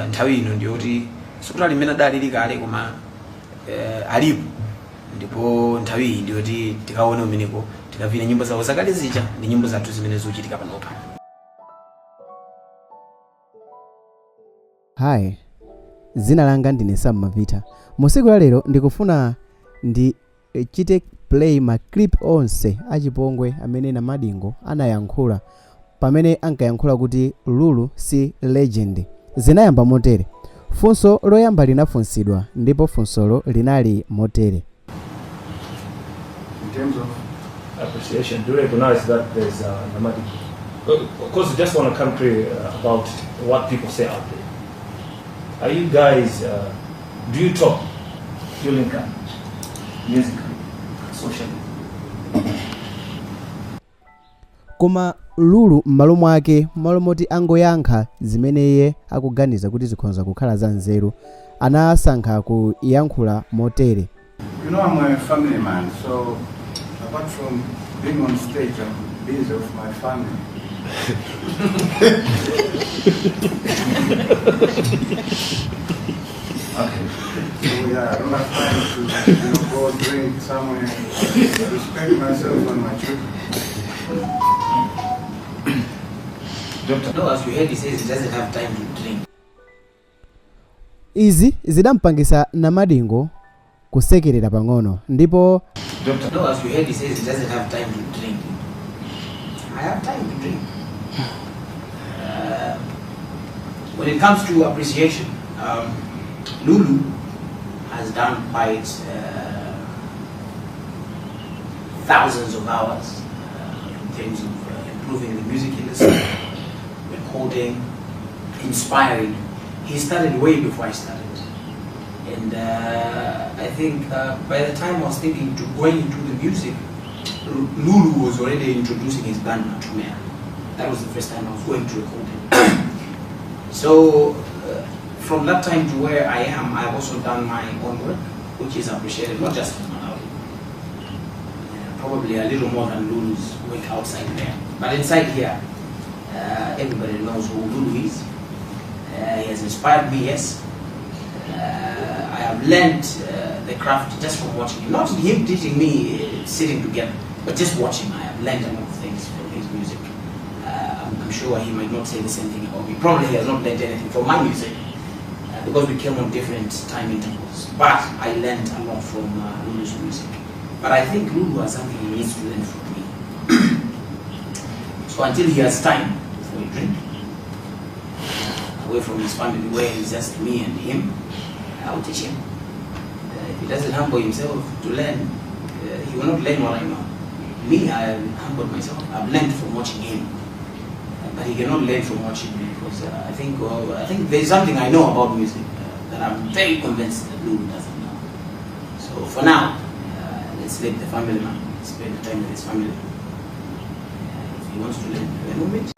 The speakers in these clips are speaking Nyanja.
Nthawi ino ndiyoti sikuti ali mmene adalili kale, koma alipo, ndipo nthawi iyi ndiyoti tikaone umeneko, tikavine nyimbo zawo zakale zija ndi nyimbo zathu zimene zikuchitika panopa. Hi, dzina langa ndine Sam Mavita. Mu tsiku la lero ndikufuna ndichite play ma clip onse achipongwe amene Namadingo anayankhula pamene ankayankhula kuti Lulu si legend. Zinayamba motere. Funso loyamba linafunsidwa ndipo funsolo linali motere. In terms of appreciation, do you recognize that there's Namadingo? Because you just want to come clear about what people say out there. Are you guys, do you talk? Do you link up? Musically, socially? Koma Lulu m'malo mwake, m'malo moti angoyankha zimene iye akuganiza kuti zikhonza kukhala za nzeru, anasankha kuyankhula motere. You know, I'm a family man, so apart from being on stage, I'm busy with my family. Okay. So yeah, I don't have time to go drink somewhere. I respect myself and my children. Doctor. No, as you heard, he says he doesn't have time to drink. Izi zidampangisa Namadingo kusekerera pang'ono ndipo Doctor. No, as you heard, he says he doesn't have time to drink. I have time to drink. When it comes to appreciation, Lulu has done quite thousands of hours in terms of improving the music industry, recording, inspiring. He started way before I started. And I think by the time I was thinking to going into the music, Lulu was already introducing his band Matumela. That was the first time I was going to record him. So from that time to where I am, I've also done my own work, which is appreciated, not just in Malawi. Probably a little more than Lulu's work outside there. But inside here, everybody knows who Lulu is. He has inspired me, yes. I have learned the craft just from watching him. Not him teaching me sitting together, but just watching. I have learned a lot of things from his music. I'm sure he might not say the same thing about me. Probably he has not learned anything from my music because we came on different time intervals. But I learned a lot from Lulu's music. But I think Lulu has something he needs to learn from me. So until he has time for a drink, away from his family where it's just me and him, I will teach him. If he doesn't humble himself to learn, he will not learn what I know. Me, I humbled myself. I've learned from watching him. But he cannot learn from watching me because I think there's something I know about music that I'm very convinced that Lulu doesn't know. So for now, let's let the family man spend time with his family. If he wants to learn, then we'll meet.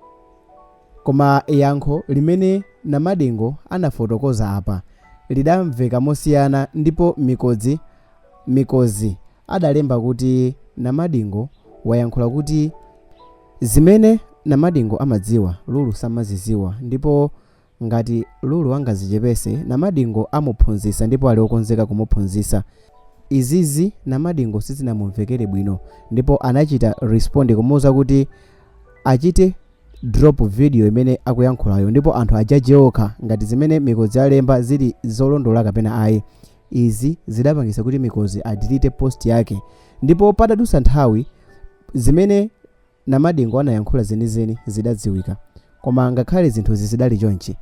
Koma yankho limene Namadingo anafotokoza apa lidamveka mosiyana ndipo Mikozi adalemba kuti Namadingo wayankhula kuti zimene Namadingo amadziwa Lulu samaziziwa, ndipo ngati Lulu angazichepese, Namadingo amuphunzitsa ndipo ali okonzeka kumuphunzitsa. Izizi Namadingo sizinamumvekere bwino ndipo anachita respond kumuwuza kuti achite drop video imene akuyankhulayo ndipo anthu ajaje okha ngati zimene Mikozi alemba zili zolondola kapena ayi. Izi zidapangisa kuti Mikozi adelete post yake, ndipo patadutsa nthawi zimene Namadingo anayankhula zenizeni zidadziwika. Koma ngakhale zinthuzi zidali chonchi,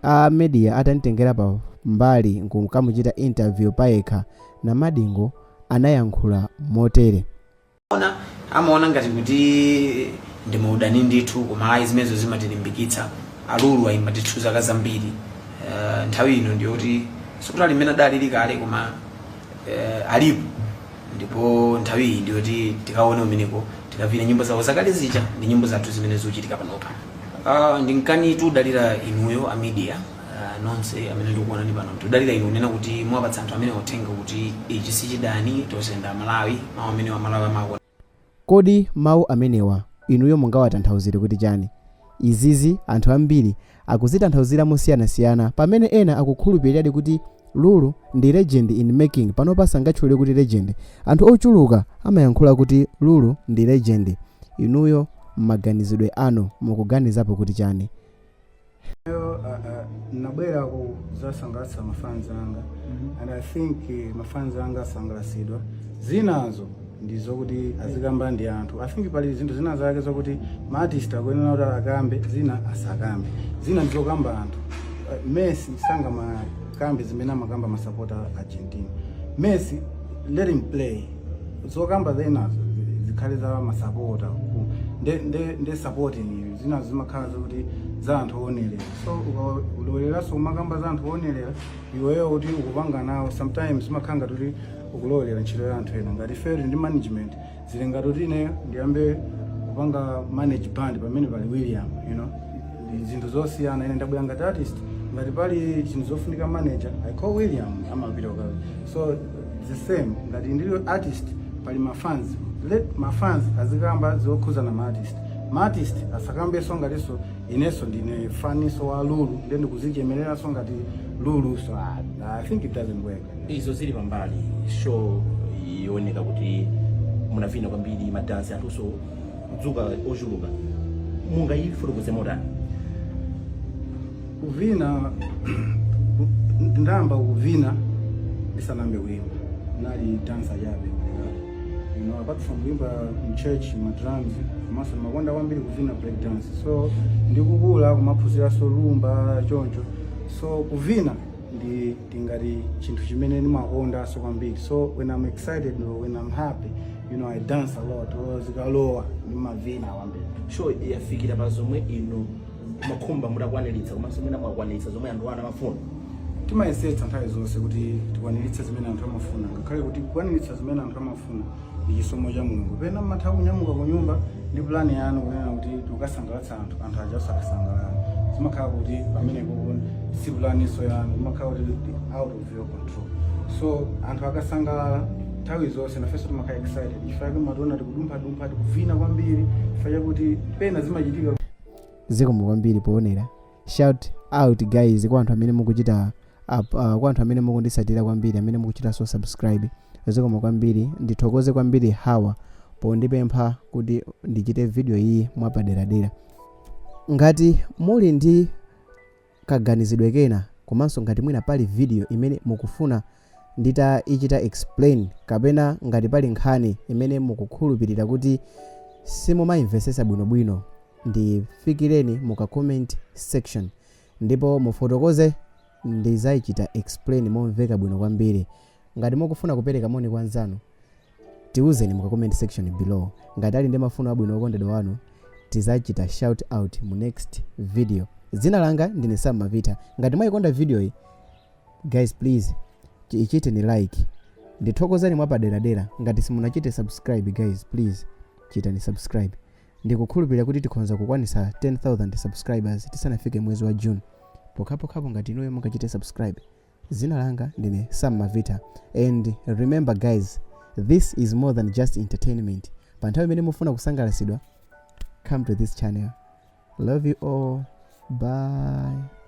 a media atamtengera pa mbali nkukamuchita interview payekha, Namadingo anayankhula motere. Amaona ngati kuti ndi maudani ndithu, koma ayi, zimenezo zimatilimbikitsa. Alulu ayimba ndithu zaka zambiri. Nthawi ino ndiyoti sikuti ali mmene adalili kale, koma alipo, ndipo nthawi iyi ndiyoti tikaone umeneko, tikavine nyimbo zawo zakale zija ndi nyimbo zathu zimene zikuchitika panopa. Ndinkani tudalira inuyo a media, nonse amene ndikuonani pano, tudalira inu kunena kuti mwapatsa anthu amene uthenga kuti ichi sichidani, tonse ndi Amalawi. Mawu amene wa Malawi amakonda. Kodi mawu amenewa inuyo mungawatanthauzire kuti chani? Izizi anthu ambiri akuzitanthauzira mosiyanasiyana, pamene ena akukhulupiriradi kuti Lulu ndi legend in making. Panopa sangatchule kuti legend. Anthu ochuluka amayankhula kuti Lulu ndi legend. Inuyo m'maganizidwe anu mukuganizapo kuti chani? Nabwera kuzasangalatsa mafans anga and I think mafans anga asangalatsidwa. Zinazo ndi zokuti azikamba ndi anthu. I think pali zinthu zina zake zokuti maartist akuyenera kuti akambe, zina asakambe, zina ndizokamba anthu. Messi sangamakambe zimene amakamba masapota Argentina. Messi, let him play. Zokamba zenazo zikhale za masapota nde supporting. Zina zimakhala zokuti za anthu oonerera, so ukaloweleranso umakamba za anthu oonerera, iweyo kuti ukupanga nawo, sometimes zimakhala ngati kuti ukulowelera ntchito ya anthu ena. Ngati ifeyo ndi management, zili ngati kuti ineyo ndiyambe kupanga manage band pamene pali William. Ndi zinthu zosiyana. Ine ndabwera ngati artist. Ngati pali zinthu zofunika manager, I call William, amapita kuka. So the same, ngati ndili artist, pali mafans, let mafans azikamba zokhuza na maartist. Maartist asakambenso ngatinso inenso ndine faniso wa Lulu, nde ndikuzichemereranso ngati Lulu. So I think it doesn't work. Izo zili pambali, show ioneka kuti munavina kwambiri, madansi, anthuso kudzuka ochuluka, mungayifotokoze motani? Kuvina, ndamba kuvina ndisanambe kuimba, nali dancer chabe. Apart from kuimba mchurch, ma drums, komanso ndimakonda kwambiri kuvina break dance. So ndikukula kumaphunziranso rumba choncho. So kuvina ndi ndingati chinthu chimene ndimakondanso kwambiri. So when I'm excited or when I'm happy, I dance a lot, or zikalowa ndimavina kwambiri. Show yafikira pa zomwe inu makhumba mutakwaniritsa, komanso mwina mwakwaniritsa zomwe anthu anu amafuna? Timayesetsa nthawi zonse kuti tikwaniritse zimene anthu amafuna, ngakhale kuti kukwaniritsa zimene anthu amafuna ndi chisomo cha Mulungu. Pena mmatha kunyamuka ku nyumba ndi plani yanu kunena kuti tikukasangalatsa anthu, anthu aja osakasangalala. Zimakhala kuti pamenepo si planiso yanu, zimakhala kuti ndi out of your control. So anthu akasangalala, nthawi zonse nafenso timakhala excited, chifukwa chake mationa tikudumphadumpha, tikuvina kwambiri, chifukwa chakuti pena zimachitika. Zikomo kwambiri poonera. Shout out guys kwa anthu amene mukuchita up, kwa anthu amene mukundisatira kwambiri, amene mukuchitanso subscribe, zikomo kwambiri. Ndithokoze kwambiri Hawa pondipempha kuti ndichite video iyi mwapaderadera. Ngati muli ndi kaganizidwe kena, komanso ngati mwina pali video imene mukufuna nditaichita explain, kapena ngati pali nkhani imene mukukhulupirira kuti simumayimvesesa bwinobwino, ndifikireni muka comment section ndipo mufotokoze, ndizayichita explain momveka bwino kwambiri. Ngati mukufuna kupereka moni kwa anzanu, tiuzeni muka comment section below. Ngati ali ndi mafuno abwino okondedwa wanu, tizachita shout out mu next video. Dzina langa ndine Sam Mavita. Ngati mwayikonda video iyi guys, please ichiteni like. Ndithokozani mwapaderadera. Ngati simunachite subscribe guys, please chitani subscribe. Ndikukhulupirira kuti tikhonza kukwanisa 10,000 subscribers tisanafike mwezi wa June, pokhapokhapo ngati inuyo mungachite subscribe. Dzina langa ndine Sam Mavita, and remember guys, this is more than just entertainment. Pa nthawi imene mufuna kusangalatsidwa, come to this channel. Love you all, bye.